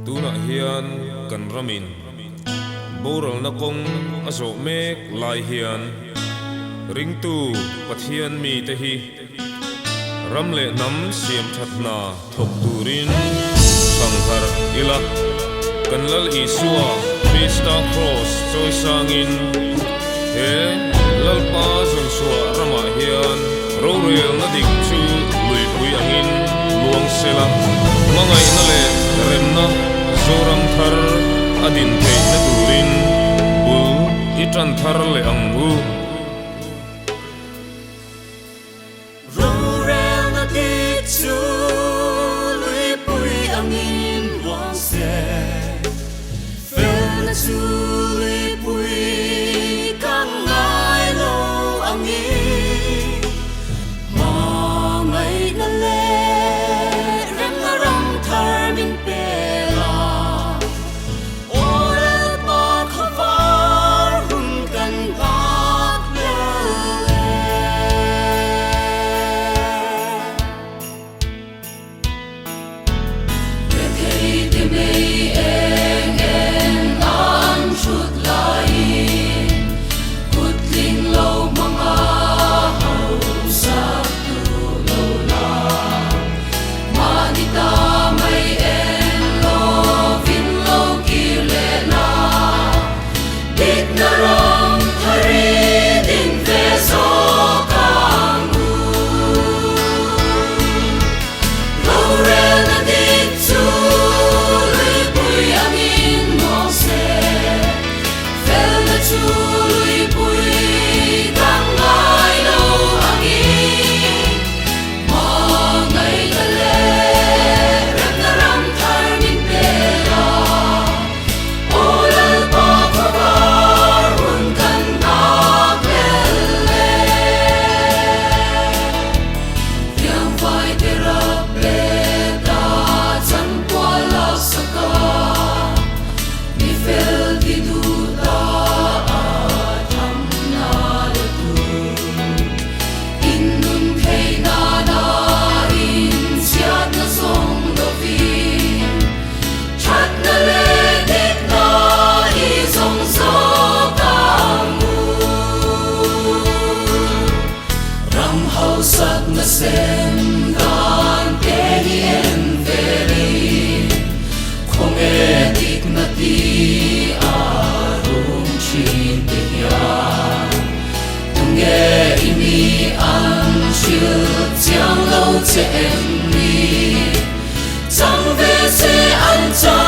Tunah hian kan ramin boralna kawng a zawh mek lai hian ringtu Pathian mite hi ram leh hnam siam that hna thawk turin thangharh ila, kan Lal Isua Krista Kraws chawisangin he Lalpa zawnchhuah ramah hian rorelna dik chu luipui angin luang sela, hmangaihna leh remna Zoram thar a din theihna turin bul i tan thar leh ang u. Rorelna dik chu luipui angin luang se, felna chu luipui ka ngai lo angin. Hmangaihna leh remna ram thar min pe la, aw Lalpa khawvar hun kan nghak hlel e. Rethei te mei eng eng a an thut laiin kut tling lo hmanga hausak duh lo la. Mahni ta mai eng lovin lo kir leh la, dikna ram thar i ding ve zawk ang u. Rorelna dik chu luipui angin nuam se, felna chu luipui dang ngai lo angin. Hmangaihna leh remna ram thar min pe la, Aw Lalpa khawvar hun kan nghak hlel e. Riangvai te rap let a chanpual laksak a, mi fel ti duh ta a thamna la tu. In nun theih nana in chhiatna zawng lovin thatna leh dikna i zawng zawk ang u. Ram hausakna sem dan te hi en velin khawnge dikna ti a rum thin te hian. Tunge i mi an hrilh chiang lo che em ni? Chang ve se an chang.